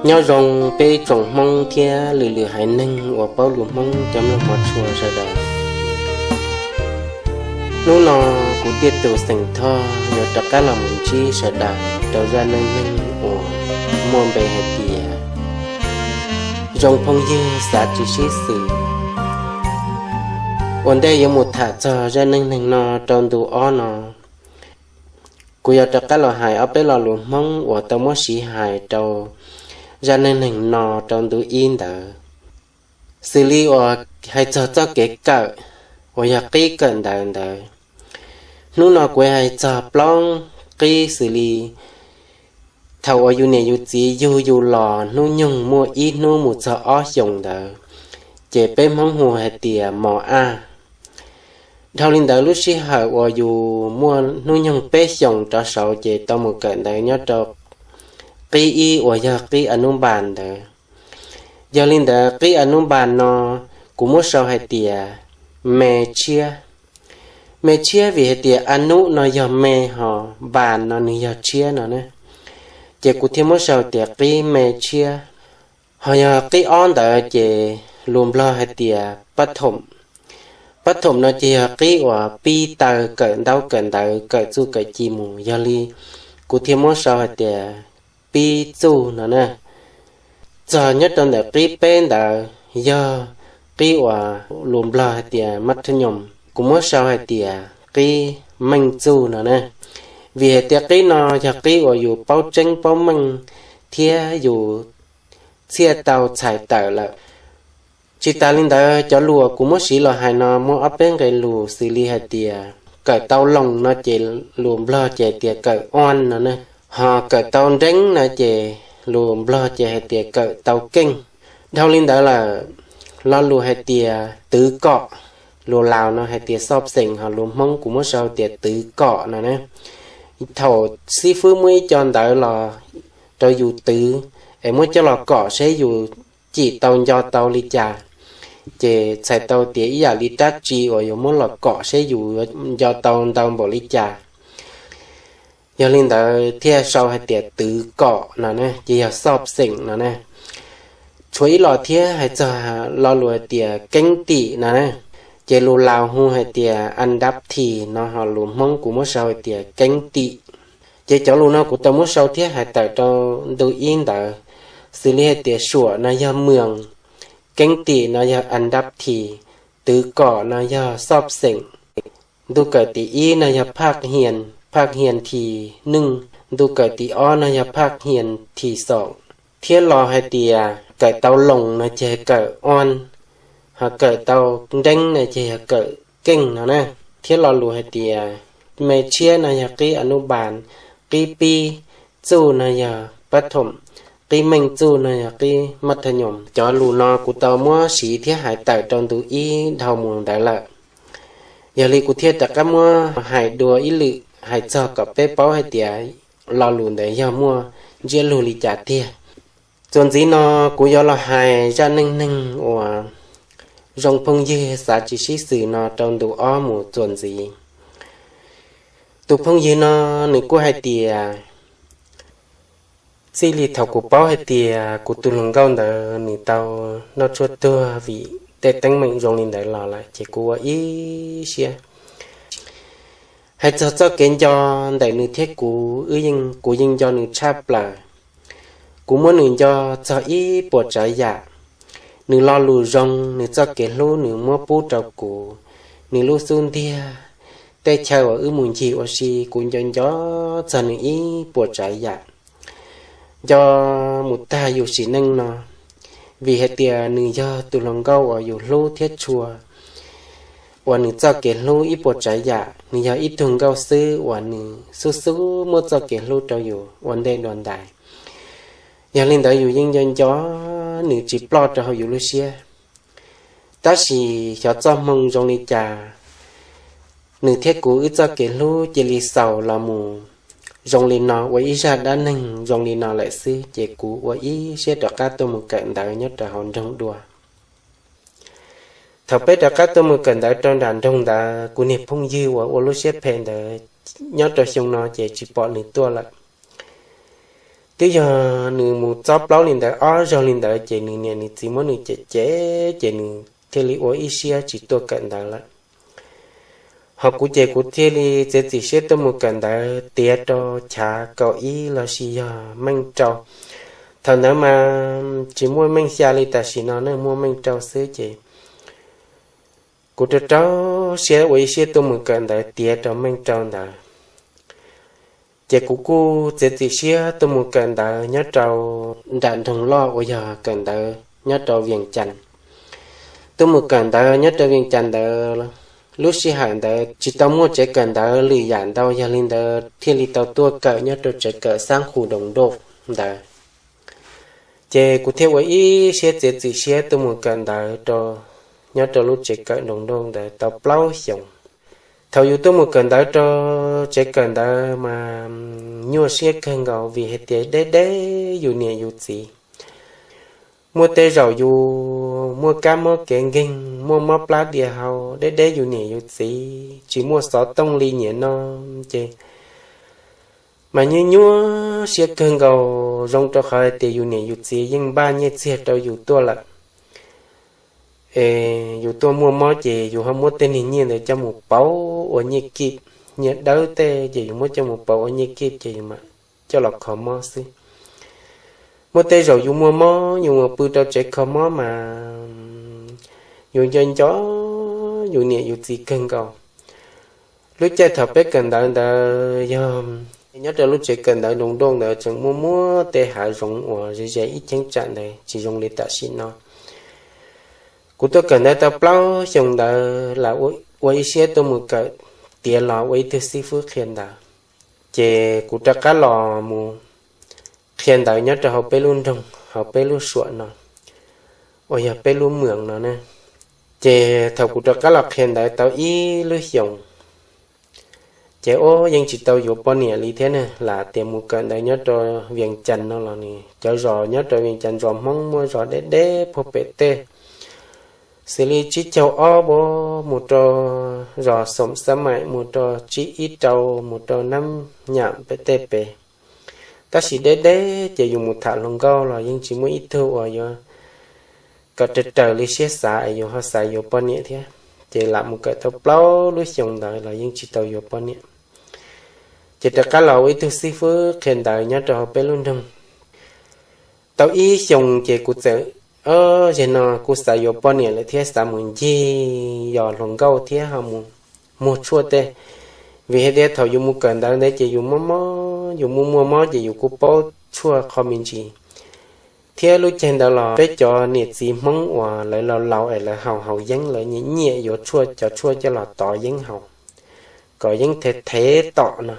Nyob zoo peb tsoom Hmoob thiab lwm lwm haiv neeg uas paub lus Hmoob cov mloog hmov tshua sawv daws. Hnub no kuv Tiaj Tus xeem Thoj yuav rov qab los mus ntsib sawv daws rau zaj neej neeg uas muaj npe hais tias Zoo Phooj Ywg Xav Tsis Sib Xws. Ua ntej yuav mus tham txog zaj neej neeg no rau ntu ob no, kuv yuav rov qab los hais ob peb lo lus Hmoob uas tau muab siv hais rau zaj neej neeg no rau ntu ib ntawd. Xws li uas hais txog txoj kev kawm uas yog qib kawm ntawv ntawd, hnub no kuv hais txog plaub qib xws li thaum uas yus niam yus txiv yug yus los hnub nyoog muaj ib hnub mus txog ob xyoos ntawd, ces peb Hmoob hu hais tias mos aj. Dhau li ntawd lub sij hawm uas yus muaj hnub nyoog peb xyoos rov saud ces tau mus kawm ntawv nyob rau qib ib uas yog qib a nub npas ntawd. Yog li ntawd qib a nub npas no kuv muab sau hais tias me tshiab. Me tshiab vim hais tias a nub no yog me ho npas no nws yog tshiab no na, ces kuv thiaj muab sau tias qib me tshiab. Ho yog qib ob ntawd ces lus Nplog hais tias pab thoom. Pab thoom no ces yog qib uas pib taw kawm ntaub kawm ntawv kawm txuj kawm ci mus, yog li kuv thiaj muab sau hais tias pib txuj no na. Txog nyob rau ntawm qib peb ntawd yog qib uas lus Nplog hais tias mab thab nyoos, kuv muab sau hais tias qib meej txuj no na. Vim hais tias qib no yog qib uas yus paub tseeb paub meej thiab yus txhiaj tau txhais tawm lawm. Tsis tas li ntawd cov lus uas kuv muab siv los hais no muaj ob peb nqe lus xws li hais tias kawm tau loos no ces lus Nplog ces tias kawm oan no na, ho kawm tau nreeb no ces lus Nplog ces hais tias kawm tau keej. Dhau li ntawd lawm, lo lus hais tias twv kom, lus Laus no hais tias xob xeem, ho lus Hmoob kuv muab sau tias twv kom no na. Thaum xib fwb muab ib co ntawv los rau yus twv es muab coj los kom seb yus cim tau nco tau li cas, ces txhais tau tias ib yam li rab tsi uas yuav muab los kom seb yus yuav nco tau ntau npaum li cas. Yog li ntawd thiaj sau hais tias twv kom no na, ces yog xob xeem no na. Tshuav ib los thiab hais txog lo lus hais tias keeb tim no na, ces lus Laus hu hais tias an dab thi no, ho lus Hmoob kuv muab sau hais tias keeb tim. Ces cov lus no kuv tau muab sau thiab hais tawm rau ntu ib ntawd, xws li hais tias suam no yog mws, keeb tim no yog an dab thi, twv kom no yog xob xeem, ntu kawm tim ib no yog phaj hias, phaj hias thi nwj, ntu kawm tim ob no yog phaj hias thi xoom, thiab los hais tias kawm tau loos no ces kawm oan, ho kawm tau nreeb no ces yog kawm keej no na. Thiab lo lus hais tias me tshiab no yog qib a nub npas, qib pib txuj no yog pab thoom, qib meej txuj no yog qib mab thab nyoos. Cov lus no kuv tau muab siv thiab hais tawm rau ntu ib dhau mus ntawd lawm. Yog li kuv thiaj rov qab muab hais dua ib lwm hais txog kom peb paub hais tias lo lus ntawd yog muaj ntsiab lus li cas tiag. Txuas ntxiv no kuv yuav los hais zaj neej neeg uas zoo phooj ywg xav tsis sib xws no rau ntu ob mus txuas ntxiv. Tus phooj ywg no nws kuj hais tias txij li thaum kuv paub hais tias kuv tus hluas nkauj ntawd nws tau noj tshuaj tuag vim tej teeb meem zoo li ntawd los lawm ces kuv ua ib siab. Hais txog txoj kev nco ntawm nws thiab kuv, kuv yeej nco nws tshaj plaws. Kuv muab nws nco txog ib puas tsav yam. Nws lo lus zoo, nws txoj kev hlub nws muab pub rau kuv, nws lub xub ntiag, tej chaw uas wb mus ncig ua si kuv nco nco txog nws ib puas tsav yam. Nco mus tag yus sim neej no, vim hais tias nws yog tus hluas nkauj uas yus hlub thiab tshua, uas nws txoj kev hlub ib puas tsav yam, nws yog ib tug nkauj xwb uas nws xub xub muab txoj kev hlub rau yus ua ntej dua ntais. Yog li ntawd yus yeej nco nco nws tsis ploj rau hauv yus lub siab. Tab sis xyov txoj hmoo zoo li cas, nws thiab kuv wb txoj kev hlub cia li xaus los mus zoo li no, ua ib zaj dab neeg zoo li no lawm xwb, ces kuv ua ib siab rov qab tuaj mus kawm ntawv nyob rau hauv nroog dua. Thaum peb rov qab tuaj mus kawm ntawv rau nram nroog ntawd, kuv niag phooj ywg uas ua lub siab phem ntawd nyob rau xyoo no ces tsis pom nws tuaj lawm. Twb yog nws mus txob plaub li ntawd ob zaug li ntawd ces nws niam nws txiv muab nws cem cem ces nws thiaj li ua ib siab tsis tuaj kawm ntawv lawm. Ho kuv ces kuv thiaj li txiav txim siab tuaj mus kawm ntawv tiav rau chav kaum ib los sis yog meej rau. Thaum ntawd mas tsis muaj meej xya li tam sim no ne, muaj meej rau xwb ces kuv rau rau siab ua ib siab tuaj mus kawm ntawv tiav rau meej rau ntawd. Ces kuv kuj txiav txim siab tuaj mus kawm ntawv nyob rau nram nroog loj uas yog kawm ntawv nyob rau Vias Cas. Tuaj mus kawm ntawv nyob rau Vias Cas ntawd, lub sij hawm ntawd tsis tau muaj tsev kawm ntawv lwm yam ntau, yog li ntawd thiaj li tau tuaj kawm nyob rau tsev kawm Xab Khu Doos Doj ntawd. Ces kuv thiaj ua ib siab txiav txim siab tuaj mus kawm ntawv rau, nyob rau lub tsev kawm Doos Doj ntawd tau plaub xyoos. Thaum yus tuaj mus kawm ntawv rau tsev kawm ntawd mas nyuaj siab kawg nkaus vim hais tias deb deb yus niam yus txiv. Muaj tej zaum yus muaj kab mob kev nkeeg, muaj mob plab diav hau, deb deb yus niam yus txiv, tsis muaj xov tooj li nim no, ces mas nyuaj nyuaj siab kawg nkaus, zoo rau qhov hais tias yus niam yus txiv yeej npaj nyiaj txiag rau yus tuaj lawm. Es yus tuaj muaj mob ces yus ho muab tej niag nyiaj ntawd coj mus pauv ua nyiaj kij, nyiaj dawb tej ces yus muab coj mus pauv ua nyiaj kij ces yus mam coj los kho mob xwb. Muaj tej zaum yus muaj mob yus mus pw rau tsev kho mob mas yus nco nco yus niam yus txiv kawg nkaus. Lub caij thaum peb kawm ntawv ntawd yog nyob rau lub tsev kawm ntawv Doos Doj ntawd tseem muaj muaj tej hav zoov uas ze ze ib cheeb tsam ntawd tsis zoo li tam sim no. Kuv tuaj kawm ntawv tau plaub xyoos ntawd lam ua ib siab tuaj mus kawm tiav los ua ib tug xib fwb qhia ntawv. Ces kuv rov qab los mus qhia ntawv nyob rau hauv peb lub nroog, hauv peb lub suam no, uas yog peb lub moos no ne. Ces thaum kuv rov qab los qhia ntawv tau ib lub xyoos, ces ub yeej tsis tau yuav poj niam li thiab ne, lam tias mus kawm ntawv nyob rau Vias Cas no los nws cov zos nyob rau Vias Cas zos Hmoob muaj zos deb deb puag pem tej, xws li tsib caug ob mus rau zos Xoom Xab Maim, mus rau tsib ib rau, mus rau Nab Nyam pem tej pem. Tab sis deb deb ces yus mus tham hluas nkauj los yeej tsis muaj ib tug uas yuav kom raws raws li siab xav es yus ho xav yuav poj niam thiab. Ces lam mus kawm tau plaub lub xyoos ntawd los yeej tsis tau yuav poj niam. Ces rov qab los ua ib tug xib fwb qhia ntawv nyob rau hauv peb lub nroog. Tau ib xyoos ces kuv txawm, o, zaum no kuv xav yuav poj niam lawm thiab xav mus ncig yos hluas nkauj thiab ho mus muag tshuaj tej. Vim hais tias thaum yus mus kawm ntawv ntawd ces yus mob mob, yus muaj muaj mob ces yus kuj paub tshuaj qho me ntsis. Thiab lub caij ntawd los peb cov niam txiv Hmoob uas lawv laus laus es lawv haus haus yeeb, lawv nyiam nyiam yuav tshuaj, cov tshuaj coj los tov yeeb haus kom yeeb thev thev tom no.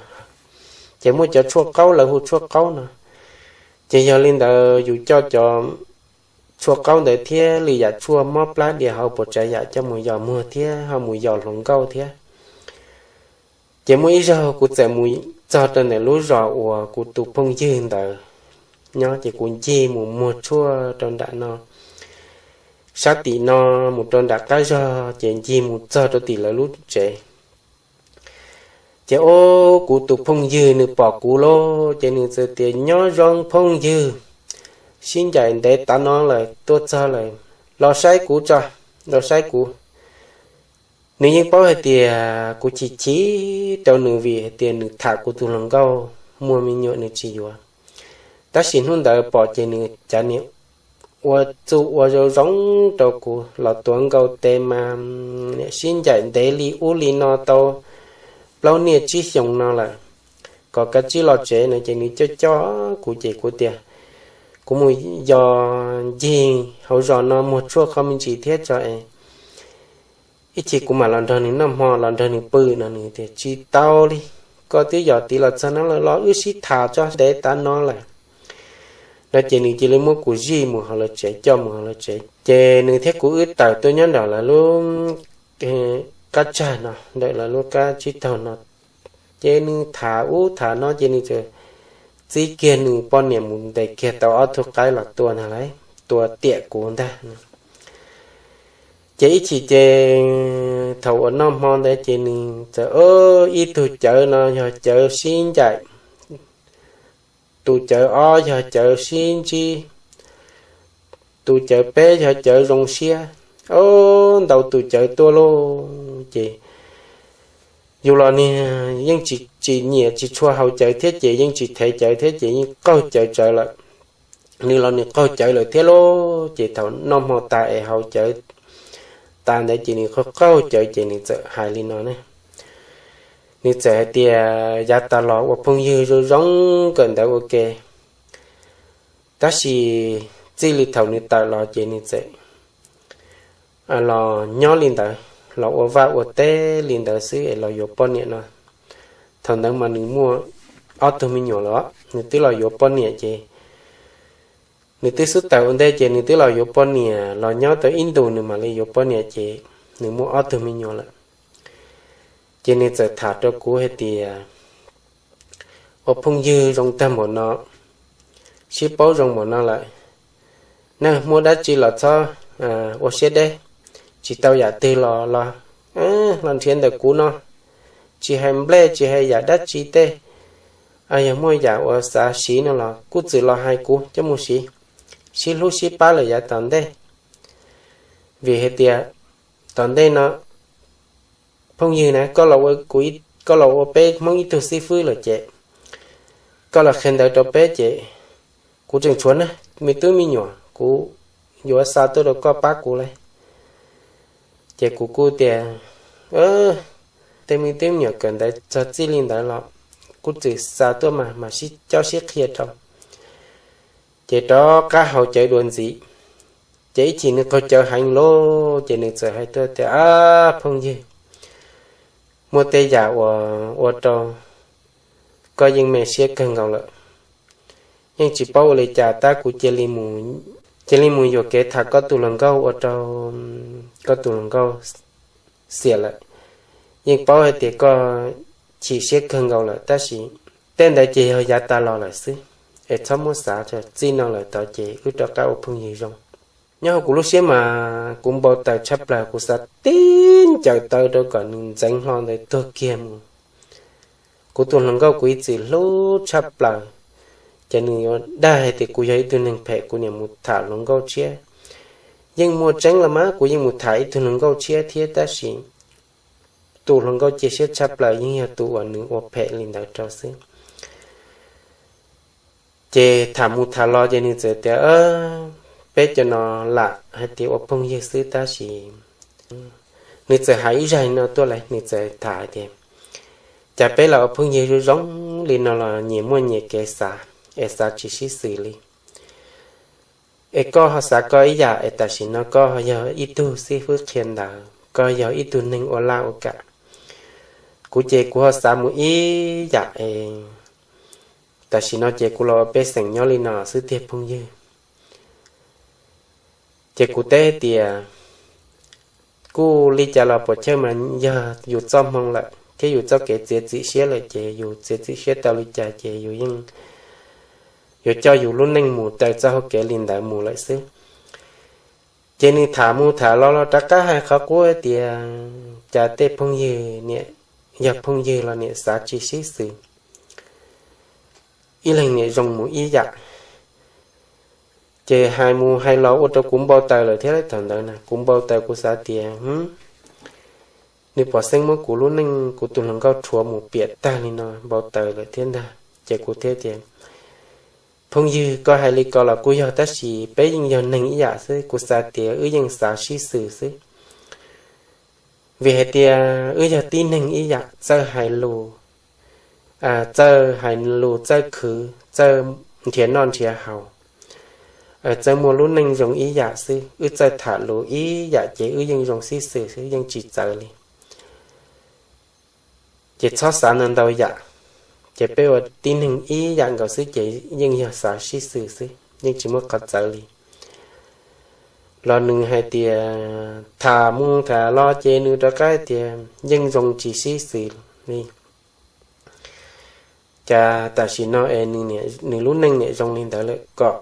Ces muaj cov tshuaj qaub, lawv hu tshuaj qaub no. Ces yog li ntawd yus coj cov tshuaj qaub ntawd thiab lwm yam tshuaj mob plab diav hau puas tsav yam coj mus yos muag thiab ho mus yos hluas nkauj thiab. Ces muaj ib zaug kuv txawm mus txog rau ntawm lub zos uas kuv tus phooj ywg ntawd nyob, ces kuv ncig mus muag tshuaj rau nram no, sab tim no mus rau nram qab zog, ces ncig mus txog rau tim lawv lub tsev. Ces ub, kuv tus phooj ywg nws pom kuv lauj, ces nws txawm tias, nyob zoo phooj ywg, sib ncaim ntev tav no lawm tuaj txog lawm, los saib kuv tso, los saib kuv. Nws yeej paub hais tias kuv chim chim rau nws vim hais tias nws tham kuv tus hluas nkauj muaj me nyuam nws tsis yuav. Tab sis hnub ntawd pom ces nws cav niam ua txuj ua zoo zoo rau kuv los tuav nkaus tes mas niam sib ncaim ntev li ub li no tau plaub niaj tsib xyoos no lawm, kom kav tsij los tsev no. Ces nws coj coj kuv ces kuv tias, kuv mus yos ncig hauv zos no muag tshuaj qho me ntsis thiab tso es ib chim kuv mam los nrog nws noj hmo los nrog nws pw no. Nws tias, tsis tau li, koj twb yos tid los txog no lawm los wb sib tham tso, ntev tav no lawm no. Ces nws cia li muab kuv zij mus hauv lawv tsev, coj mus hauv lawv tsev. Ces nws thiab kuv wb tawm tuaj nyob nram lawv lub qab tsag no, ntawm lawv lub qab tsib taug no. Ces nws tham ub tham no ces nws txawm txib kiag nws poj niam mus ntes kiag tau ob tug qaib los tua ntag lauj, tua tiam kuv ntag. Ces ib chim ces thaum uas noj hmo ntawd ces nws txawm, ib tug cawv no yog cawv sib ncaim tus cawv ob yog cawv sib ntsib, tus cawv peb yog cawv zoo siab, o, ntau tus cawv tuaj lauj. Ces yus los nws yeej tsis nyiam tsis tshua haus cawv thiab ces yeej tsis thev cawv thiab ces yeej qaug cawv tsawv lawm. Nws los nws qaug cawv lawm thiab lauj. Ces thaum noj hmo tas es haus cawv tas ntawd ces nws qaug qaug cawv ces nws txawm hais li no ne. Nws txawm hais tias, yav tas los ua phooj ywg zoo zoo kawm ntawv ua ke, tab sis txij li thaum nws tawm los ces nws txawm los nyob li ntawd, los ua vaj ua teb li ntawd xwb es los yuav poj niam no. Thaum ntawd mas nws muaj ob tug me nyuam lawm, nws twb los yuav poj niam ces nws twb xub tawm ua ntej ces nws twb los yuav poj niam, los nyob tau ib ntus nws mam li yuav poj niam ces nws muaj ob tug me nyuam lawm. Ces nws txawm tham rau kuv hais tias, ua phooj ywg zoo tag npaum no, sib paub zoo npaum no lawm, nej muaj dab tsi los txhob ua siab deb, tsis tau yam twg los los los nrhiav ntawm kuv no, tsis hais nplej tsis hais yam dab tsi tej, yog muaj yam uas xav siv no los kuj txwm los hais kuv coj mus siv, sib hlub sib pab lawm yav tom ntej. Vim hais tias tom ntej no phooj ywg na, koj los ua peb Hmoob ib tug xib fwb lawm ces koj los qhia ntawv rau peb ces kuv tseem tshuav na, me tub me nyuam kuv yuav xa tuaj rau koj pab kuv lauj. Ces kuv kuj tias, tej me tub me nyuam kawm ntawv txog txij li ntawd los kuv txwm xa tuaj mas mam sib coj sib qhia rau. Ces rov qab haus cawv dua ntxiv, ces ib chim nws qaug cawv heev lawm ces nws txawm hais tuaj tias, a, phooj ywg, muaj tej yam uas ua rau koj yeej me siab kawg nkaus lawm, yeej tsis paub ua li cas tab kuv cia li mus yuam kev tham koj tus hluas nkauj ua rau koj tus hluas nkauj xiam lawm. Yeej paub hais tias koj chim siab kawg nkaus lawm tab sis tej ntawd ces yog yav tas los lawm xwb, es txhob muab xav, txij no lawm tod ces wb rov qab ua phooj ywg zoo. Nyob hauv kuv lub siab mas kuv npau taws tshaj plaws, kuv xav tib ncaws taw rau kom nws ntxeev hlo ntawd tuag kiag mus. Kuv tus hluas nkauj kuv ib txwm hlub tshaj plaws, ces nws yuav dag hais tias kuv yog ib tug neeg phem kuv niam mus tham hluas nkauj tshiab. Yeej muaj tseeb los mas kuv yeej mus tham ib tug hluas nkauj tshiab thiab tab sis tus hluas nkauj cia siab tshaj plaws yeej yog tus uas nws ua phem li ntawd rau xwb. Ces tham mus tham los ces nws txawm tias, peb cov no lam hais tias ua phooj ywg xwb tab sis nws txawm hais ib zaj no tuaj lawm, nws txawm tham hais tias, cas peb los ua phooj ywg zoo zoo li no los nyias muaj nyias kev xav, es xav tsis sib xws li. Es koj ho xav koj ib yam es tam sim no koj yog ib tug xib fwb qhia ntawv, koj yog ib tug neeg ua laj ua kam. Kuv ces kuv ho xav mus ib yam es tam sim no ces kuv los ua pej xeem nyob li no xwb tiag phooj ywg. Ces kuv teb tias, kuj li cas los puas chawj mas yog yus txoj hmoo lawm thiab yus txoj kev txiav txim siab lawm ces yus txiav txim siab tau li cas ces yus yeej yuav coj yus lub neej mus raws txoj hau kev li ntawd mus lawm xwb. Ces nws tham mus tham los los rov qab hais qhov qub tias, cas tej phooj ywg niam, yog phooj ywg los niam xav tsis sib xws, ib leeg niam zoo mus ib yam. Ces hais mus hais los ua rau kuv npau taws lawm thiab. Thaum ntawd na kuv npau taws kuv xav tias, nws pom xeeb muab kuv lub neej kuv tus hluas nkauj rhuav mus piam tag li no npau taws lawm thiab ntag. Ces kuv thiaj tias, phooj ywg, koj hais li ko los kuj yog tab sis peb yeej yog neeg ib yam xwb, kuv xav tias wb yeej xav sib xws xwb. Vim hais tias wb yog tib neeg ib yam, txawj hais lus, txawj hais lus txawj khwv, txawj nrhiav noj nrhiav haus, txawj muaj lub neej zoo ib yam xwb, wb txawj tham lus ib yam ces wb yeej zoo sib xws xwb, yeej tsis txawv li. Ces txhob xav ntau ntau yam, ces peb ua tib neeg ib yam nkaus xwb ces yeej yog xav sib xws xwb, yeej tsis muaj qhov txawv li. Los nws hais tias tham mus tham los ces nws rov qab tias yeej zoo tsis sib xws li. Cas tam sim no es nws lub neej niam zoo li ntawd lawm, kom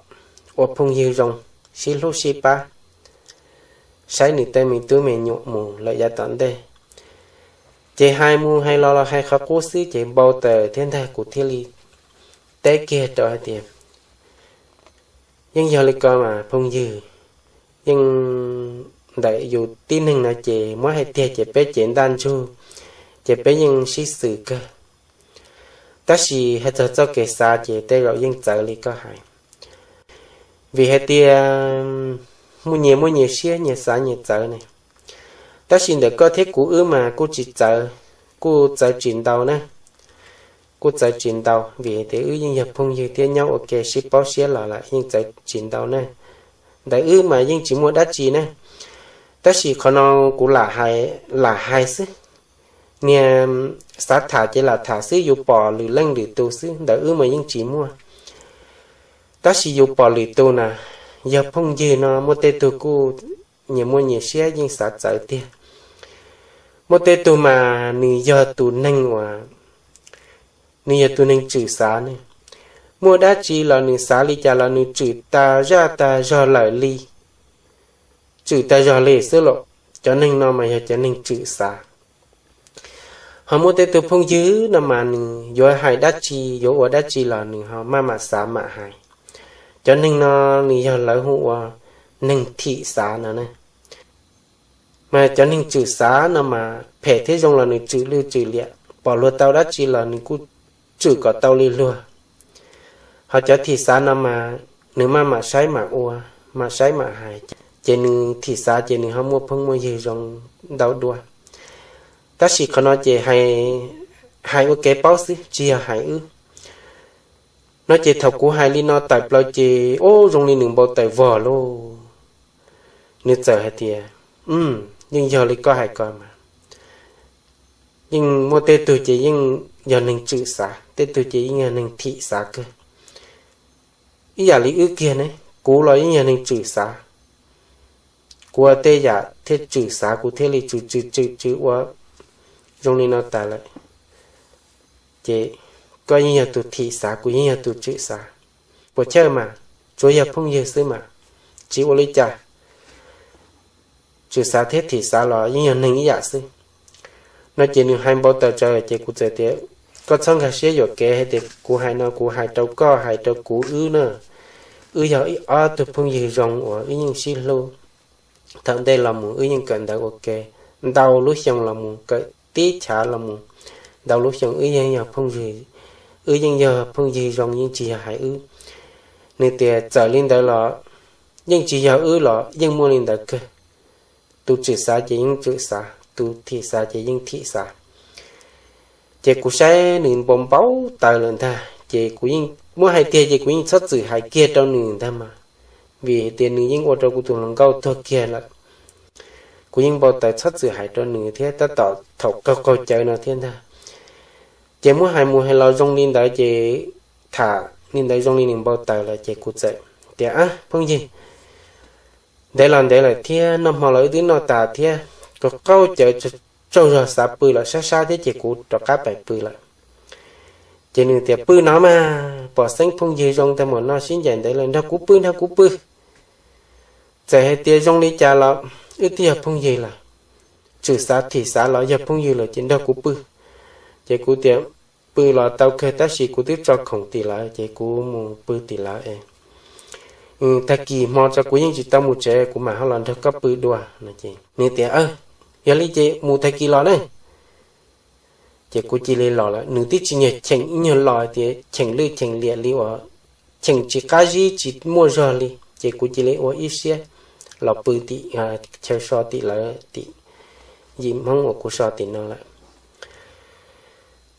ua phooj ywg zoo, sib hlub sib pab, saib nws tej me tub me nyuam mus lawm yav tom ntej. Ces hais mus hais los los hais qhov qub xwb ces npau taws thiab ntag, kuv thiaj li teb kiag rau hais tias, Yeej yog li ko mas phooj ywg, yeej ntawm yus tib neeg no ces muab hais tiag ces peb cev ntaj ntsug, ces peb yeej sib xws kawg. Tab sis hais txog txoj kev xav ces tej zaum yeej txawv li koj hais, vim hais tias muaj nyias muaj nyias siab, nyias xav nyias txawv ne. Tab sis ntawm koj thiab kuv wb mas kuj tsis txawv, kuj txawv tsis ntau na, kuj txawv tsis ntau, vim hais tias wb yeej yog phooj ywg thiab nyob ua ke sib paub siab los lawm, yeej txawv tsis ntau na. Ntawm wb mas yeej tsis muaj dab tsi na. Tab sis qhov no kuv lam hais, lam hais xwb, niag xav tham ces lam tham xwb, yus pom lwm leej lwm tus xwb, ntawm wb mas yeej tsis muaj. Tab sis yus pom lwm tus na, yog phooj ywg no muaj tej tug kuj nyias muaj nyias siab yeej xav txawv tiag. Muaj tej tug mas nws yog tus neeg uas, nws yog tus neeg tswm xav ne. Muaj dab tsi los nws xav li cas los nws tswm tas zaj tas zog lawm li, tswm tas zog li xwb los. Cov neeg no mas yog cov neeg tswm xav. Ho muaj tej tug phooj ywg no mas nws yuav hais dab tsi, yuav ua dab tsi los nws ho maj mam xav mam hais. Cov neeg no nws yog lawv hu ua neeg thim xav no na. Mas cov neeg tswm xav no mas phem thiab zoo los nws tswm lwj tswm liam, pom luag tau dab tsi los nws kuj tswm kom tau li luag. Ho cov thim xav no mas nws maj mam saib mam ua, mam saib mam hais, ces nws thim xav ces nws ho muaj phooj muaj ywg zoo ntau dua. Tab sis qhov no ces hais ua kev paub xwb tsis yog hais wb. No ces thaum kuv hais li no tawm plaws ces ub zoo li nws npau taws vog lauj. Nws txawm hais tias, yeej yog li koj hais ko mas. Yeej muaj tej tug ces yeej yog neeg tswm xav, tej tug ces yeej yog neeg thim xav kawg. Ib yam li wb kiag ne, kuv los yeej yog neeg tswm xav. Kuv ua tej yam thiaj tswm xav kuv thiaj li tswm tswm tswm tswm ua zoo li no tas lawm. Ces koj yeej yog tus thim xav, kuv yeej yog tus tswm xav. Puas chawj mas, tsuav yog phooj ywg xwb mas, tsis ua li cas. Tswm xav thiab thim xav los yeej yog neeg ib yam xwb. No ces nws hais npau taws tsawv ces kuv txawm tias, koj txhob nkag siab yuam kev hais tias kuv hais no kuv hais rau koj hais rau kuv wb na. Wb yog ib ob tug phooj ywg zoo uas wb yeej sib hlub. Thaum ntej los mus wb yeej kawm ntawv ua ke, ntau lub xyoo los mus kawm tib chav los mus, ntau lub xyoo wb yeej yog phooj ywg, wb yeej yog phooj ywg zoo yeej tsis yog hais wb. Nws tias txawm li ntawd los yeej tsis yog wb los yeej muaj li ntawd kawg. Tus tswm xav ces yeej tswm xav, tus thim xav ces yeej thim xav. Ces kuv saib nws npau npau taws lawm ntag ces kuv yeej muab hais tiag ces kuv yeej txhob txwm hais kiag rau nws ntag mas, vim tias nws yeej ua rau kuv tus hluas nkauj tuag kiag lawm. Kuv yeej npau taws txhob txwm hais rau nws thiab tab tom thaum qaug qaug cawv no thiab ntag. Ces muab hais mus hais los zoo li ntawd ces tham li ntawd zoo li nws npau taws lawm ces kuv txawm tias, phooj ywg, ntev los ntev lawm thiab noj hmo los wb twb noj tas thiab, kuv qaug cawv tsaug zog xav pw los sab sab thiab ces kuv rov qab pais pw lawm. Ces nws tias pw no mas, pom xeeb phooj ywg zoo tag mus no sib ncaim ntev lawm, nrog kuv pw nrog kuv pw. Txawm hais tias zoo li cas los wb twb yog phooj ywg lawm, tswm xav thim xav los yog phooj ywg lawm ces nrog kuv pw. Ces kuv tias pw los tau kawg tab sis kuv twb tso khoom tim lawv ces kuv mus pw tim lawv es tag kis hmo tso kuv yeej tsis tau mus tsev kuv mam ho los nrog koj pw dua no ces nws tias yog li ces mus tag kis los ne. Ces kuv cia li los lawm, nws twb tsis nyuag cheem ib nyuag lo tias cheem lwj cheem liam li uas cheem tsis qab zib tsis muaj zog li ces kuv cia li ua ib siab los pw tim chaw so tim lawv tim yim Hmoob uas kuv so tim no lawm.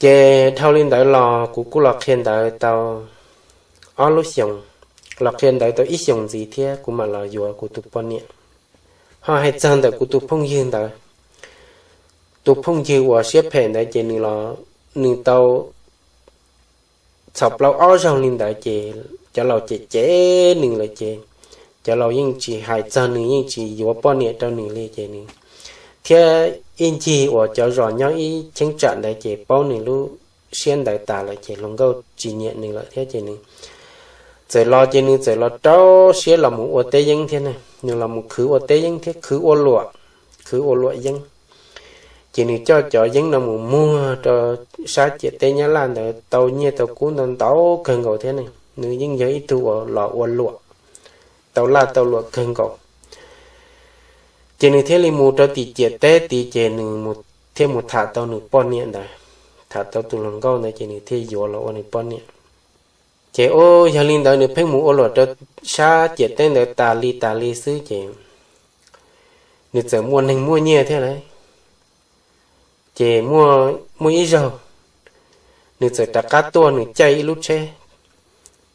Ces dhau li ntawd los kuv kuj los qhia ntawv tau ob lub xyoos, los qhia ntawv tau ib xyoos ntxiv thiab kuv mam los yuav kuv tus poj niam. Ho hais txog ntawm kuv tus phooj ywg ntawd, tus phooj ywg uas siab phem ntawd ces nws los, nws tau txhaum plaub ob zaug li ntawd ces cov laus cem cem nws lawm ces cov laus yeej tsis hais txog nws, yeej tsis yuav poj niam rau nws li ces nws, thiab ib ncig uas cov zos nyob ib cheeb tsam ntawd ces paub nws lub siab ntawd tas lawm ces hluas nkauj tsis nyiam nws lawm thiab ces nws txawm los ces nws txawm los rau siab los mus ua teb yeeb thiab ne, nws los mus khwv ua teb yeeb thiab khwv ua luam, khwv ua luam yeeb. Ces nws coj cov yeeb no mus muag rau sab ciam teb Nyab Laj ntawd tau nyiaj tau kub ntau ntau kawg nkaus thiab ne. Nws yeej yog ib tug uas los ua luam, tau laj tau luam kawg nkaus. Ces nws thiaj li mus rau tim ciam teb tid ces nws thiaj mus tham tau nws poj niam ntawd, tham tau tus hluas nkauj ntawd ces nws thiaj yuav los ua nws poj niam. Ces ua yog li ntawd nws pheej mus ua luam rau sab ciam teb ntawd tas li tas li xwb ces nws txawm muaj neeg muaj nyiaj thiab lawm. Ces muaj ib zaug nws txawm rov qab tuaj, nws caij ib lub tsheb,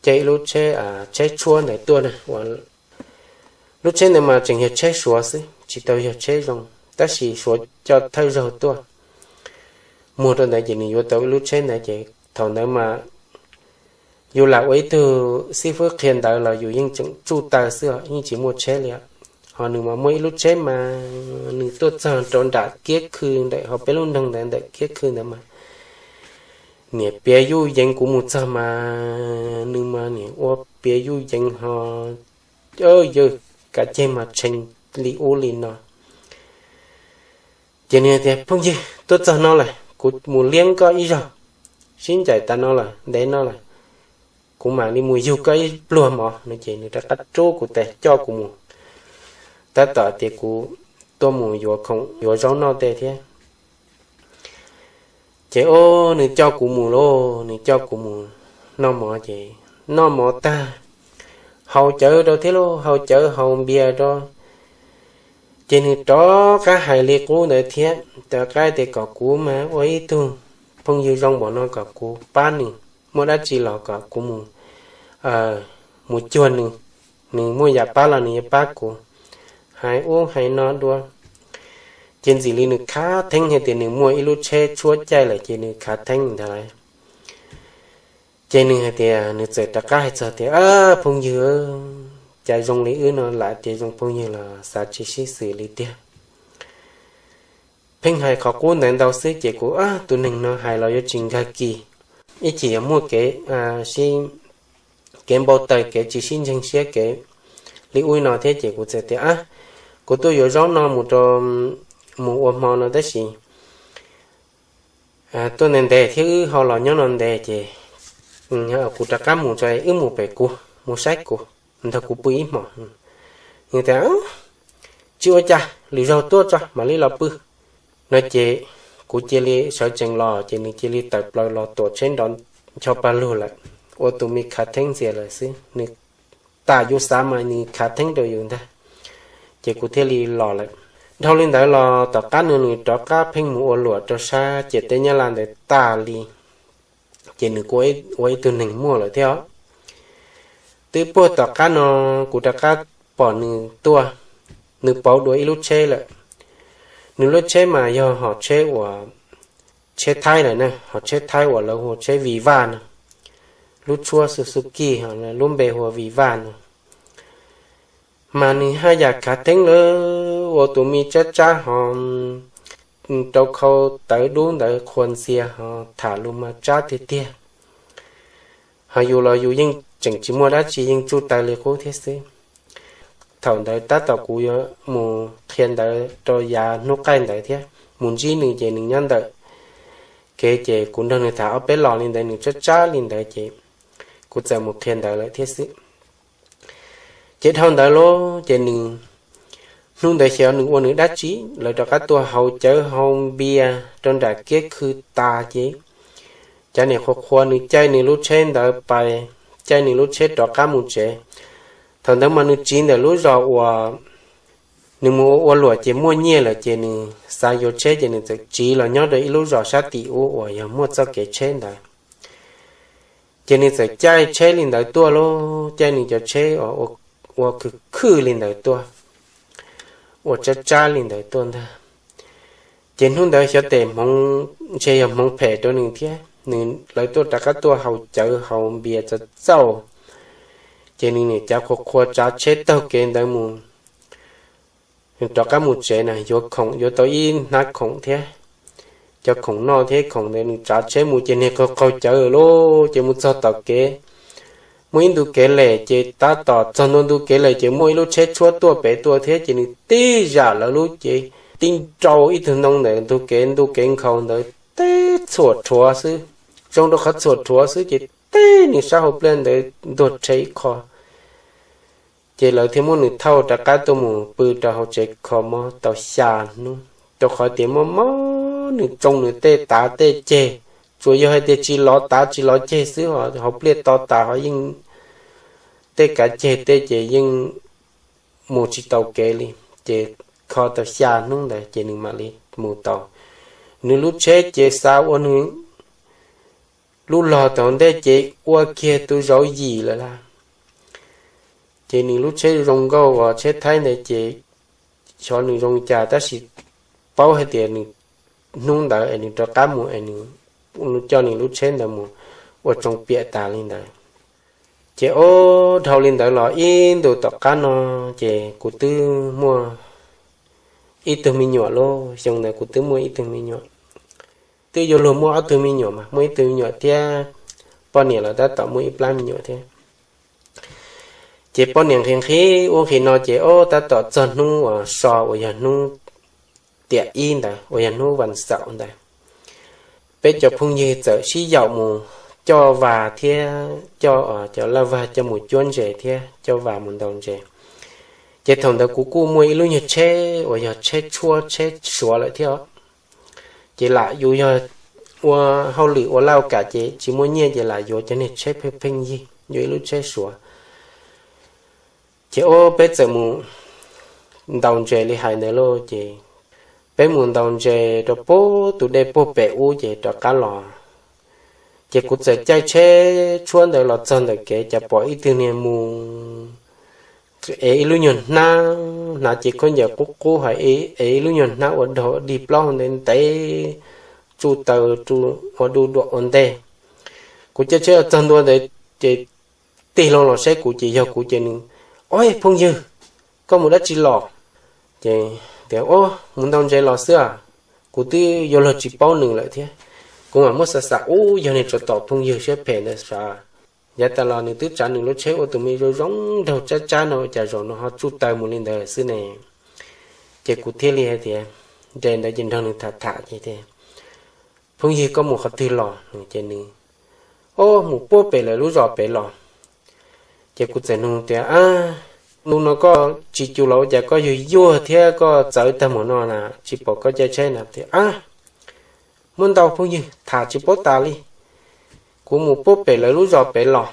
caij ib lub tsheb, tsheb tshuab ntawd tuaj na. Lub tsheb ntawd mas tseem yog tsheb Suav xwb, tsis tau yog tsheb zoo, tab sis Suav coj thawj zaug tuaj muag rau ntawd ces nws yuav tau ib lub tsheb ntawd ces thaum ntawd mas yus lam ua ib tug xib fwb qhia ntawv los yus yeej tseem tsuj taw xwb, yeej tsis muaj tsheb li. Ho nws mas muaj ib lub tsheb mas nws tuaj txog rau nram kiab khw ntawm hauv peb lub nroog ntawd, ntawm kiab khw ntawd mas niam piav yuj yeev kuv mus txog mas nws mas niam ua piav yuj yeev ho yawg kav ceg mas tshee li ub li no. Ces nws tias, Phooj ywg, tuaj txog no lawm, kuv mus liab koj ib zaug, sib ncaim tas no lawm, ntev no lawm, kuv mam li mus yug koj ib pluag mov no. Ces nws rov qab rub kuv tes coj kuv mus, tab tom tias kuv tuaj mus yuav khoom yuav zaub noj tej thiab. Ces o, nws coj kuv mus lauj, nws coj kuv mus noj mov ces noj mov tag, haus cawv rau thiab lauj, haus cawv haus npias rau. Ces nws rov qab hais li qub ntawd thiab, rov qab tias kom kuv mas ua ib tug phooj ywg zoo npaum no kom kuv pab nws, muaj dab tsi los kom kuv mus, mus cuag nws, nws muaj yam pab los nws yuav pab kuv, hais ub hais no dua. Ces ntxim li nws khav theeb hais tias nws muaj ib lub tsheb tshuab caij lawm ces nws khav theeb ntag lauj. Ces nws hais tias, nws txawm rov qab hais txog tias, Phooj ywg, cas zoo li wb no lam tias zoo phooj ywg los xav tsis sib xws li tiag. Pheej hais qhov qub ntawd ntau xwb ces kuv, tus neeg no hais los yuav tsis nkag kis, ib chim yog muaj kev sib, kev npau taws, kev tsis sib ntseeg siab, kev li ub li no thiab ces kuv txawm tias, Kuv tuaj yuav zaub no mus rau, mus ua hmo no tab sis tuaj ntev ntev thiab wb ho los nyob no ntev ces kuv rov qab mus tso, wb mus pem kuv, mus saib kuv, nrog kuv pw ib hmos. Nws tias, Tsis ua cas, lwm zaug tuaj tso mam li los pw no ces kuv cia li sawv tsees los ces nws cia li tawm plaws los tuam tsheb nrov ncho pa lug lawm, ua tus me khav theeb ntxias lawm xwb. Nws tam yus xav mas nws khav theeb rau yus ntag, ces kuv thiaj li los lawm. Dhau li ntawd los tom qab no nws rov qab pheej mus ua luam rau sab ciam teb Nyab Laj ntawd tas li, ces nws kuj ua ib tug neeg muaj lawm thiab os. Twb puag tom qab no kuv rov qab pom nws tuaj, nws pauv dua ib lub tsheb lawm. Nws lub tsheb mas yog hom tsheb uas, tsheb Thaib lawm na, hom tsheb Thaib uas lawv hu tsheb Viva no, lub tshuab Suzuki, lub npe hu ua Viva no. Mas nws haj yam khav theeb lawm, ua tus me tsab tsab ho rau khau tawv dub ntawd qhuas ntxias ho tham lus mas tsab tiag tiag. Ho yus los yus yeej tseem tsis muaj dab tsi, yeej tsuj taw li qub thiab xwb. Thaum ntawd tab tom kuv yuav mus qhia ntawv rau yav hnub qaij ntawd thiab, mus ntsib nws ces nws nyob ntawm kev ces kuv nrog nws tham ob peb los li ntawd, nws tsab tsab li ntawd ces kuv txawm mus qhia ntawv lawm thiab xwb. Ces dhau ntawd lauj ces nws, hnub ntawd xyov nws ua nws dab tsi, lawv rov qab tuaj haus cawv haus npias rau nram kiab khw tas ces cov niam qhuav qhuav nws caij nws lub tsheb ntawd pais, caij nws lub tsheb rov qab mus tsev. Thaum ntawd mas nws tsiv ntawm lub zos uas nws mus ua luam ces muaj nyiaj lawm ces nws xav yuav tsheb ces nws txawm tsiv los nyob rau ib lub zos sab tim ub uas yog muaj txoj kev tsheb ntawd. Ces nws txawm caij tsheb li ntawd tuaj lauj, caij nws cov tsheb ua khwv khwj li ntawd tuaj, ua tsab tsab li ntawd tuaj ntag. Ces hnub ntawd xyov tes hmoov, ntshe yog hmoov phem rau nws thiab, nws, lawv tuaj rov qab tuaj haus cawv haus npias txaus txaus, ces nws niam cav qhuav qhuav tsav tsheb taug kev ntawd mus, rov qab mus tsev na, yuav khoom, yuav tau ib hnab khoom thiab, cov khoom noj thiab khoom ntawd nws tsav tsheb mus ces niag qaug qaug cawv lauj, ces mus txog tom kev, muaj ib ntu kev lem ces tab tom txog ntua ntu kev lem ces muaj ib lub tsheb tshuab tuaj pem tuaj thiab ces nws tib zam lawv lub cev, tib nrau ib tug ntoo ntawm ntug kev ntuj kev nkhaus ntawd teb txhuam rhuav xwb. Zoo rau qhov txhuam rhuav xwb ces teb nws sab hauv pliaj ntawd ntuag rhe ib qho. Ces lawv thiaj muab nws thauj rov qab tuaj mus pw rau hauv tsev kho mob tau xya hnub, rau qhov tias mob mob nws tsoo nws tej tav tej ceg. Tsuas yog hais tias tsis lov tav tsis lov ceg xwb, hauv pliaj to tas ho yeej tej kav ceg tej ces yeej mus tsis tau kev li. Ces kho tau xya hnub ntawd ces nws mam li mus tau. Nws lub tsheb ces xav ua nws lub log tau ntej ces ua kiag tus zauv yim lawm lauj. Ces nws lub tsheb zoo nkauj uas tsheb Thaib ntawd ces xyov nws zoo cas tab sis paub hais tias nws hnub ntawd es nws rov qab mus es nws coj nws lub tsheb ntawd mus ua tsoo piam tas li ntawd. Ces ua dhau li ntawd los ib ntus tom qab no ces kuv twb muaj ib tug me nyuam lauj. Xyoo ntawd kuv twb muaj ib tug me nyuam, twb yuav luag muaj ob tug me nyuam mas muaj ib tug me nyuam thiab poj niam los tab tom muaj ib plab me nyuam thiab. Ces poj niam nqhis nqhis ub nqhis no ces ua tab tom txog hnub uas so uas yog hnub tiam ib ntawd uas yog hnub vas xaum ntawd, peb cov phooj ywg txawm sib yaum mus coj vas thiab coj cov laj vag coj mus cuab ntses thiab coj vas mus ntaus ntses. Ces thaum ntawd kuv kuj muaj ib lub nyuag tsheb uas yog tsheb tshuab tsheb suav lawm thiab. Ces lam yus yog ua hauj lwm ua laj kam ces tsis muaj nyiaj ces lam yuav cov niag tsheb pheej pheej yig, yuav ib lub tsheb suav. Ces ua peb txawm mus ntaus ntses li hais ntawd lauj. Ces peb mus ntaus ntses rau puag tus dej puag pem ub ces rov qab los. Ces kuv txawm caij tsheb tshuab ntawd los txog ntawm kev cas pom ib tug niag mus ev ib lub nyuag hnab, hnav cev khaub ncaws qub qub hos ev ib lub nyuag hnab ua dog dig plaub hau ntev ntev, tsuj taws ua du duam ua ntej. Kuv caij tsheb los txog ntua ntawd ces tig hlo los saib kuv ces yog kuv ces nws, Ov, phooj ywg, koj mus dab tsi los? Ces tias, Mus ntaus ntses los xwb. Kuv twb yuav luag tsis paub nws lawm thiab, kuv mam muab xav xav ub yog niag tsov tom phooj ywg siab phem ntawd sav. Yav tas los nws twb tsav nws lub tsheb ua tus me zoo zoo nraug tsab tsab no ua cas zaum no ho tsuj taws mus li ntawd xwb ne. Ces kuv thiaj li hais tias, nres ntawd ces nrog nws tham tham ces tias, Phooj ywg, koj mus qhov twg los? Ces nws, Ov, mus puag pem lawv lub zos pem los. Ces kuv txawm nug tias, Ab, ntu no koj tsis cu los ua cas koj yuag yuag thiab koj txawv tag mus no na, tsis pom koj caij tsheb na? Tias, Ab, muab ntau phooj ywg, tham tsis paub tas li. Kuv mus puag pem lawv lub zos pem los,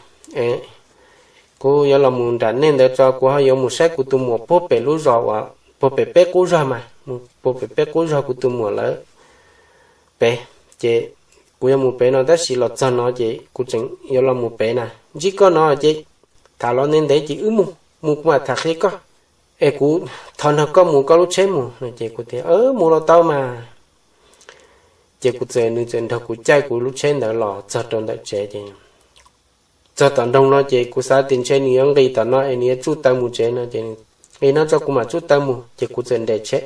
kuv yuav los mus nram nej ntawd tso, kuv ho yuav mus saib kuv tus muam puag pem lub zos uas puag pem peb qub zog mas, puag pem peb qub zog kuv tus muam lawv pem. Ces kuv yuav mus pem no tab sis los txog no ces kuv tseem yuav los mus pem na. Ntsib koj no ces tham los ntev ntev ces wb mus, mus kuv mam tham qhia koj. Es kuv thov nrog koj mus koj lub tsheb mus no. Ces kuv tias, Mus los tau mas. Ces kuv txawm, nws txawm nrog kuv caij kuv lub tsheb ntawd los txog rau ntawm tsev ces txog tom nroog no ces kuv xav tias ntshe nws yuav nqis tom no es nws yuav tsuj taw mus tsev no ces nws, Nqis no tso kuv mam tsuj taw mus. Ces kuv txawm nres tsheb,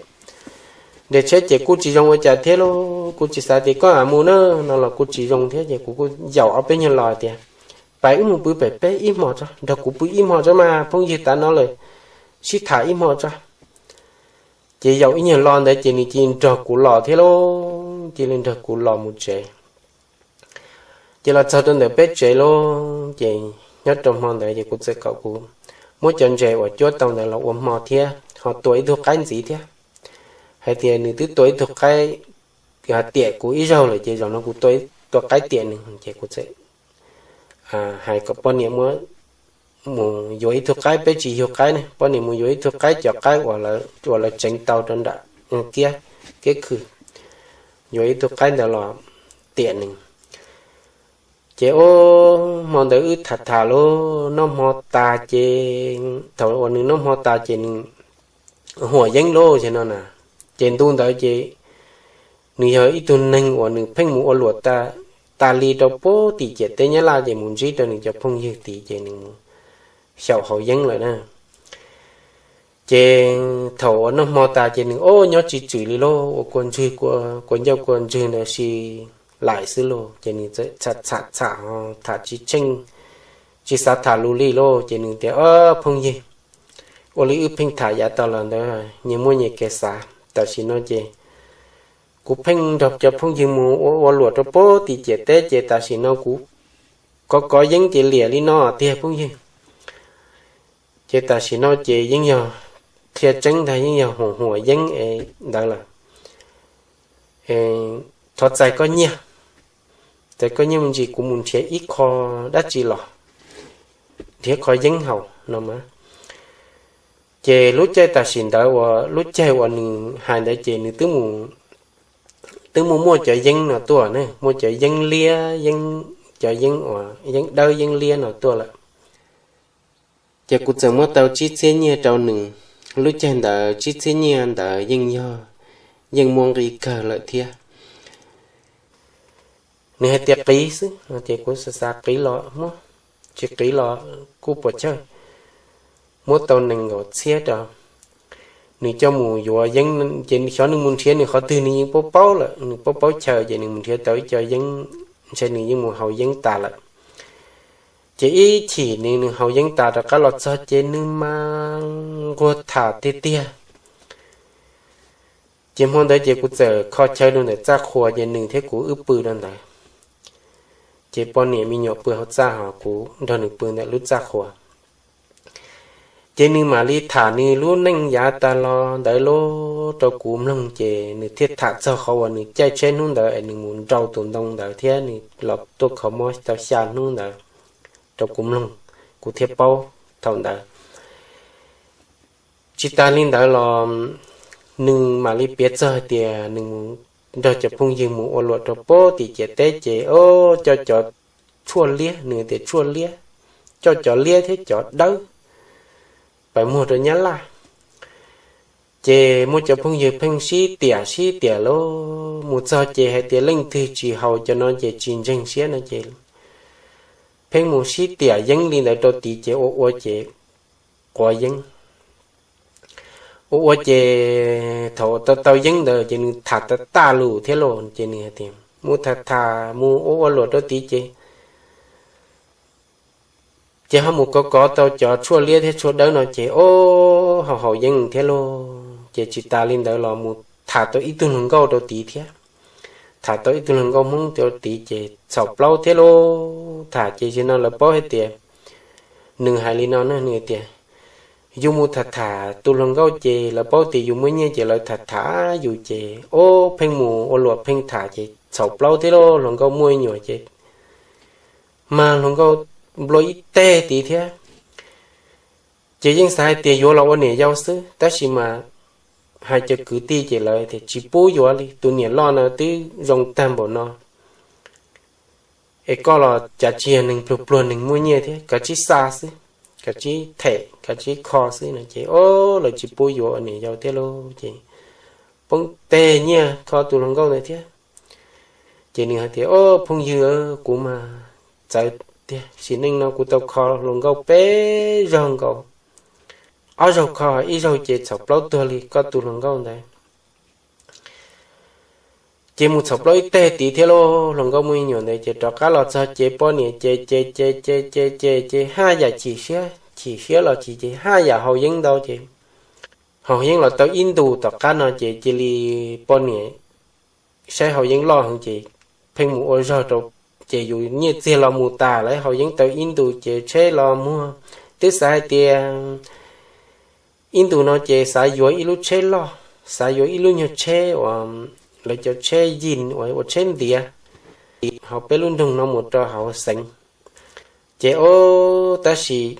nres tsheb ces kuj tsis zoo ua cas thiab lauj, kuj tsis xav tias koj mam mus na no los kuj tsis zoo thiab ces kuv kuj yaum ob peb nyuag lo tias, Pais wb mus pw pem peb ib hmo tso, nrog kuv pw ib hmo tso mas phooj ywg, tav no lawm, sib tham ib hmo tso. Ces yaum ib nyuag lo ntawd ces nws cia li nrog kuv los thiab lauj, cia li nrog kuv los mus tsev. Ces los txog rau ntawm peb tsev lauj, ces nyob rau hmo ntawd ces kuv txawm kom kuv muab cov ntses uas cuab tau ntawd los ua hmo thiab ho tua ib tug qaib ntxiv thiab, hais tias nws twb tua ib tug qaib tiam kuv ib zaug lawm ces zaum no kuv tua qaib tiam nws. Ces kuv txawm hais kom poj niam muab mus yuav ib tug qaib, peb tsis yug qaib ne, poj niam mus yuav ib tug qaib, cov qaib uas lawv tseev tau rau nram kiab, kiab khw, yuav ib tug qaib ntawd los tiam nws. Ces ub, hmo ntawd wb tham tham lauj, noj hmo tas ces, thaum uas nws noj hmo tas ces nws huam yeeb lauj, yog no na. Ces ntu ntawd ces nws yog ib tug neeg uas nws pheej mus ua luam tas li rau puag tim ciam teb Nyab Laj ces mus ntsib rau nws cov phooj ywg tid ces nws mus xyaum haus yeeb lawm na. Ces thaum uas noj hmo tas ces nws ub nyob tsis tswm li lauj, ua kua ntswg, kua ncauj kua ntswg ntawd si laim xwb lauj, ces nws txawm txham txham txham ho tham tsis tsheej, tsis xav tham lus li lauj. Ces nws tias, Ob phooj ywg, ua li wb pheej tham yav tas los ntawd, nyias muaj nyias kev xav. tam sim no ces kuv pheej nrog cov phooj ywg mus ua ua luam rau pem tim ciam teb ces tam sim no kuv kov kov yeeb ces liam li no tiag phooj ywg. Ces tam sim no ces yeej yog qhia tseeb ntag, yeej yog huam huam yeeb es ntawd lawm. Thov txais koj nyiaj, txais koj nyiaj me ntsis kuv mus nrhiav ib qho dab tsi los, nrhiav qho yeeb haus no mas. Ces lub caij tam sim ntawd uas lub caij uas nws hais ntawd ces nws twb mus muaj cov yeeb no tuaj ne, muaj cov yeeb liab, yeeb, cov yeeb uas yeeb dawb yeeb liab no tuaj lawm. Ces kuv txawm muab tau tsib txhiab nyiaj rau nws. Lub caij ntawd tsib txhiab nyiaj ntawd yeej yog, yeej muaj nqi kawg lawm thiab. Nws hais tias qiv xwb no ces kuv xav xav qiv los muab, tsis qiv los kuj puas chawj. Muab tau nees nkaum txhiab rau nws coj mus yuav yeeb, ces xyov nws mus nrhiav nws qhov twg nws yeej paub paub lawm, nws paub paub chaw ces nws mus nrhiav tau ib co yeeb, ntshe nws yeej mus haus yeeb tas lawm. Ces ib chim nws, nws haus yeeb tas rov qab los txog ces nws mas nquag tham tiag tiag. Ces hmo ntawd ces kuv txawm kho chaw rau ntawm txaj qhua ces nws thiab kuv wb pw rau ntawd. Ces poj niam me nyuam pw hauv txaj ho kuv nrog nws pw ntawm lub txaj qhua. Ces nws mam li tham nws lub neej yav tas los ntawd los rau kuv mloog ces nws thiaj tham txog qhov uas nws caij tsheb hnub ntawd es nws mus nrau tus ntoo ntawd thiab nws los tuaj kho mob tau xya hnub ntawd rau kuv mloog, kuv thiaj paub thaum ntawd. Tsis tas li ntawd los nws mam li piav txog hais tias nws mus nrog cov phooj ywg mus ua luam rau pem tim ciam teb ces o, coj cov tshuaj liab, nws tias tshuaj liab, coj cov liab thiab cov dawb pais muag rau Nyab Laj. Ces muaj cov phooj ywg pheej sib tiam sib tiam lauj, mus txog ces hais tias leej twg tsis haus cov no ces tsis ntseeg siab no ces pheej mus sib tiam yeeb li ntawd rau tid ces ua ua ces quav yeeb. Ua ua ces thaum tau tau yeeb ntawd ces nws tham tau tas lus thiab lauj, ces nws hais tias mus tham tham mus ua ua luam rau tid ces ces ho mus kov kov tau cov tshuaj liab thiab tshuaj dawb no ces o, haus haus yeeb thiab lauj. Ces tsis tas li ntawd los mus tham tau ib tug hluas nkauj rau tid thiab. Tham tau ib tug hluas nkauj Hmoob rau tid ces txhaum plaub thiab lauj. Tham ces zaum no lawv paub hais tias nws hais li no na, nws tias yus mus tham tham tus hluas nkauj ces lawv paub tias yus muaj nyiaj ces lawv tham tham yus ces o, pheej mus ua luam pheej tham ces txhaum plaub thiab lauj, hluas nkauj muaj ib nyuag ces mas hluas nkauj nplua ib teg tid thiab. Ces yeej xav hais tias yuav los ua niam yau xwb tab sis mas hais cov kwv tij ces lawv tias tsis pub yuav li, tus niam loj no twb zoo tag npaum no es koj los cas tsis yog neeg pluag pluag neeg muaj nyiaj thiab, kav tsij xa xwb, kav tsij them kav tsij kho xwb no ces o, lawv tsis pub yuav ua niam yau thiab lauj. Ces poob teg nyiaj kho tus hluas nkauj ntawd thiab. Ces nws hais tias o, phooj ywg, kuv mas txawv tiag, sim neej no kuv tau kho hluas nkauj peb zaug nkaus, ob zaug kho ib zaug ces txhaum plaub tuag li koj tus hluas nkauj ntawd. Ces mus txhaum plaub ib teg tid thiab lauj, hluas nkauj muaj ib nyuag ntawd ces rov qab los txog ces poj niam ces ces ces ces ces ces ces haj yam chim siab, chim siab los chim ces haj yam haus yeeb ntau ces haus yeeb los tau ib ntus tom qab no ces cia li poj niam saib haus yeeb loj heev ces pheej mus ua zog rau, ces yus nyiaj txiag los mus tas lawm, haus yeeb tau ib ntus ces tsheb los muag, twb xav hais tias ib ntus no ces xav yuav ib lub tsheb loj, xav yuav ib lub nyuag tsheb uas lawv cov tsheb yij uas ua tsheb ntiav hauv peb lub nroog no mus rau hauv xeev. Ces o, tab sis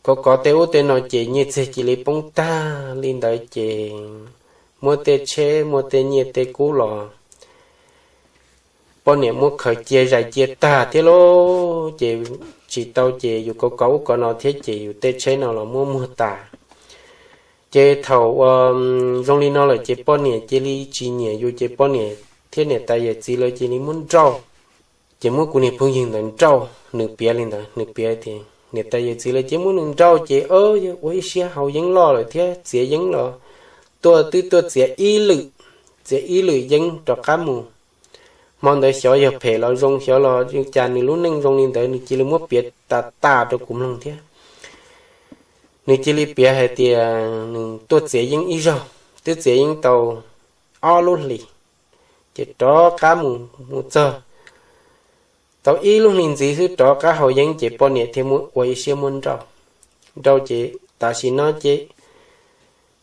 kov kov tej ub tej no ces nyiaj txiag cia li poob tag li ntawd ces muab tej tsheb muab tej nyiaj tej kub los poj niam muab khaws cia zais cia tag thiab lauj. Ces tsis tau ces yus kov kov ub kov no thiab ces yus tej tsheb no los muab muag tas. Ces thaum uas zoo li no lawm ces poj niam cia li tsis nyiam yus ces poj niam thiab niam tais yawm txiv lawv cia li muab nrauj. Ces muab kuv niag phooj ywg ntawd nrauj, nws piav li ntawd, nws piav tias niam tais yawm txiv lawv cia muab nws nrauj ces o, yog ua ib siab haus yeeb loj lawm thiab txiav yeeb los tuaj twb tuaj txiav ib lwm, txiav ib lwm yeeb rov qab mus. Hmo ntawd xyov yog phem los zoo, xyov los cas nws lub neej zoo li ntawd, nws cia li muab piav tas tas rau kuv mloog thiab. Nws cia li piav hais tias nws tuaj txiav yeeb ib zaug, twb txiav yeeb tau ob lub hlis, ces rov qab mus mus txog tau ib lub hli ntxiv xwb rov qab haus yeeb ces poj niam thiaj muab ua ib siab muab nrauj. Nrauj ces tam sim no ces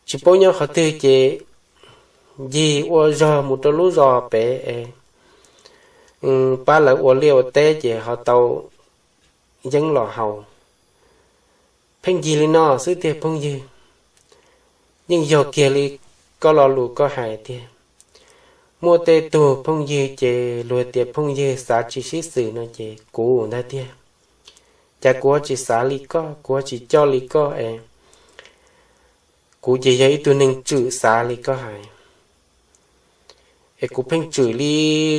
tsis paub nyob qhov twg ces ncig ua zog mus rau lub zos pem es pab lawv ua liaj ua teb ces ho tau yeeb los haus. Pheej ncig li no xwb tiag phooj ywg. Yeej yog kiag li koj lo lus koj hais tiag. Muaj tej tug phooj ywg ces luag tias phooj ywg xav tsis sib xws no ces kuv ntag tiag. Cas kuv ho tsis xav li koj, kuv ho tsis coj li koj es kuv ces yog ib tug neeg tswm xav li koj hais. Es kuv pheej tswm li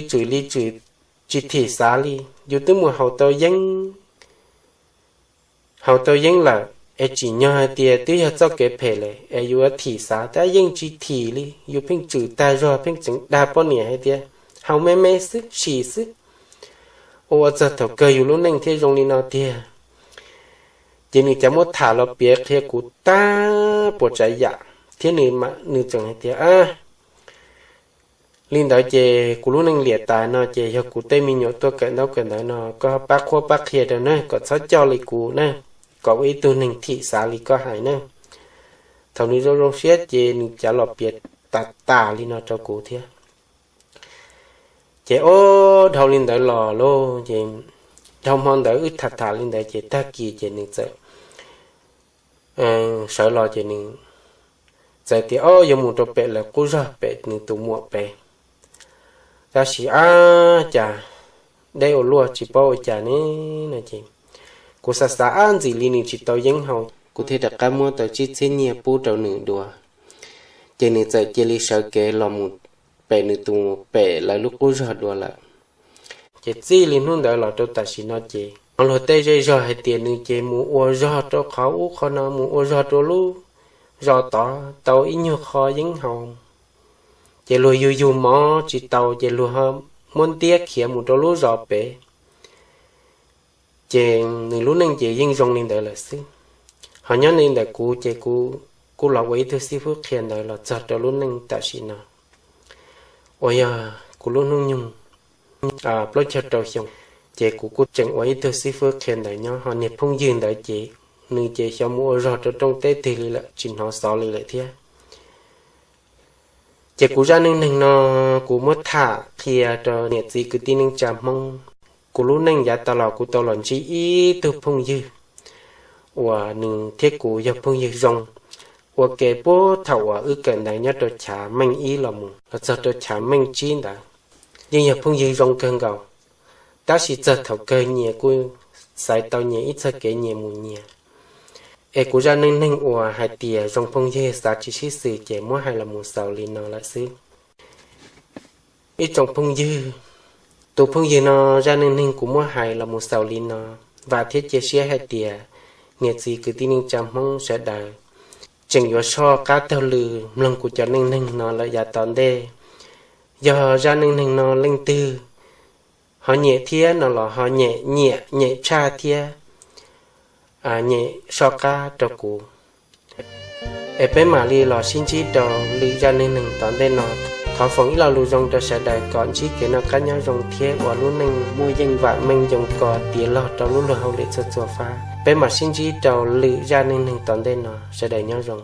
tswm li tswm, tsis thim xav li. Yus twb mus haus tau yeeb, haus tau yeeb lawm es tsim nyog hais tias twb yog txoj kev phem lawm es yuav thim xav tab yeej tsis thim li, yus pheej tswm tag zog, pheej tseem dag poj niam hais tias haus me me xwb, sim xwb. Ua ua txog thaum kawg yus lub neej thiaj zoo li no tiag. Ces nws cas muab tham los piav qhia kuv tag puas tsav yam thiab nws tseem hais tias li ntawd ces kuv lub neej liam tas no ces yog kuv tej me nyuam tuaj kawm ntaub kawm ntawv no koj pab qhuab pab qhia rau na, kom txhob coj li kuv na, kom ua ib tug neeg thim xav li koj hais na. Thaum nws zoo zoo siab ces nws cas los piav tas tas li no rau kuv thiab. Ces ob dhau li ntawd los lauj, ces dhau hmo ntawd wb tham tham li ntawd ces tag kis ces nws txawm sawv los ces nws txawm tias, Ob, yuav mus rau pem lawv qub zog pem nws tus muam pem. Tab sis ab, cas deb ua luaj tsis paub ua cas ne no ces kuv xav xav ab ntxim li nws tsis tau yeeb haus, kuv thiaj rov qab muab tau tsib txhiab nyiaj pub rau nws dua. Ces nws txawm cia li sawv kev los mus pem nws tus, pem lawv lub qub zog dua lawm. Ces txij li hnub ntawd los rau tam sim no ces hnov luag tej zej zog hais tias nws ces mus ua zog rau qhov ub qhov no, mus ua zog rau lub zos tod tau ib nyuag qho yeeb haus. Ces luag yug yug mov tsis tau ces luag muab ntiab khiav mus rau lub zos pem. Ces nws lub neej ces yeej zoo li ntawd lawm xwb. Ho nyob li ntawm kuv ces kuv kuj los ua ib tug xib fwb qhia ntawv los txog rau lub neej tam sim no uas yog kuv lub hnub nyoog plaub caug rau xyoo. Ces kuv kuj tseem ua ib tug xib fwb qhia ntawv nyob, ho niag phooj ywg ntawd ces nws ces xyov mus ua zog rau rooj teb twg li lawm, tsis hnov xov li lawm thiab. Ces kuv zaj neej neeg no kuv muab tham qhia rau niam txiv kwv tij neej tsa Hmoob. Kuv lub neej yav tas los kuv tau los ntsib ib tug phooj ywg uas nws thiab kuv yog phooj ywg zoo, ua ke puag thaum uas wb kawm ntawv nyob rau chav meej ib los mus los txog rau chav meej tsib ntawd. Yeej yog phooj ywg zoo kawg nkaus, tab sis txog thaum kawg nyias kuj xaiv tau nyias ib txoj kev nyias mus nyias. Es kuv zaj neej neeg uas hais tias zoo phooj ywg xav tsis sib xws ces muab hais los mus xaus li no lawm xwb. Ib tsoom phooj ywg, tus phooj ywg no zaj neej neeg kuv muab hais los mus xaus li no. Vam thiab cia siab hais tias niam txiv kwv tij neej tsa Hmoob sawv daws tseem yuav soj qab taug lw mloog kuv cov neej neeg no lawm yav tom ntej. Yog zaj neej neeg no leej twg ho nyem thiab no los ho nyem, nyiam, nyem tshaj thiab nyem soj qab rau kuv. Es peb mam li los sib ntsib rau lwm zaj neej neeg tom ntej no. Thov foom ib lo lus zoo rau sawv daws kom ntsib kev noj qab nyob zoo thiab ua lub neej muaj yeej vam meej yoo ko tiav log rau lub luag hauj lwm txhua txhua fab. Peb mam sib ntsib rau lwm zaj neej neeg tom ntej no, sawv daws nyob zoo.